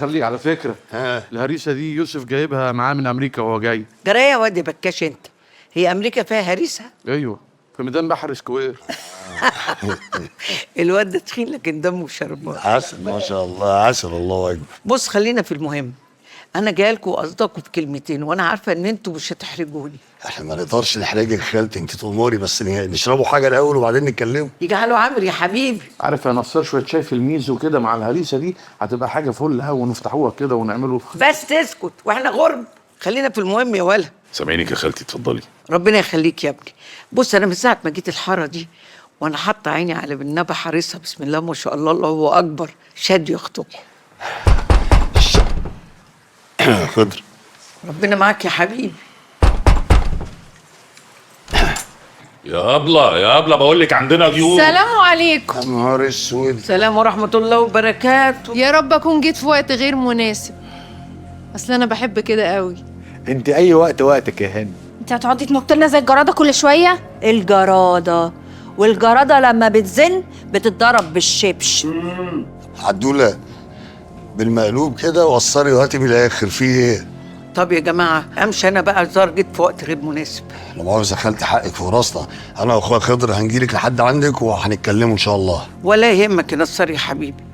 خليك على فكرة. ها. الهريسه دي يوسف جايبها معاه من امريكا وهو جاي. جرايه يا واد بكاش انت، هي امريكا فيها هريسه؟ ايوه، في ميدان بحر square. الواد ده تخين لكن دمه شربات. عسل ما شاء الله، عسل، الله اكبر. بص خلينا في المهم، انا جاية لكم وقصدكم في كلمتين، وانا عارفه ان انتوا مش هتحرجوني. احنا ما نقدرش نحرجك يا خالتي، انت تأمري، بس نشربوا حاجة الاول وبعدين نتكلموا. يجعله عامر يا حبيبي. عارف يا نصار، شوية شاي في الميزو كده مع الهريسه دي هتبقى حاجة فل قوي، ونفتحوها كده ونعمله. بس اسكت واحنا غرب، خلينا في المهم يا ولا. سامعينك يا خالتي، اتفضلي. ربنا يخليك يا ابني. بص انا من ساعة ما جيت الحارة دي وانا حاطه عيني على بالنبي حارسها، بسم الله ما شاء الله الله اكبر، شاد يخطبكم. خضر. ربنا معاك يا حبيبي. يا ابله يا ابله، بقول لك عندنا ضيوف. السلام عليكم. يا نهار اسود. سلام ورحمة الله وبركاته. يا رب اكون جيت في وقت غير مناسب، اصل انا بحب كده قوي. انت اي وقت وقتك يا هند. انت هتقعدي تنط لنا زي الجراده كل شوية؟ الجرادة، والجرادة لما بتزن بتتضرب بالشبش. عدوله بالمقلوب كده، وصلي وهاتي من الاخر، في ايه؟ طب يا جماعة امشي انا بقى، زار جيت في وقت غير مناسب. لا مؤاخذة خالتي، حقك في راسنا، انا واخويا خضر هنجيلك لحد عندك وهنتكلموا ان شاء الله. ولا يهمك يا نصار يا حبيبي،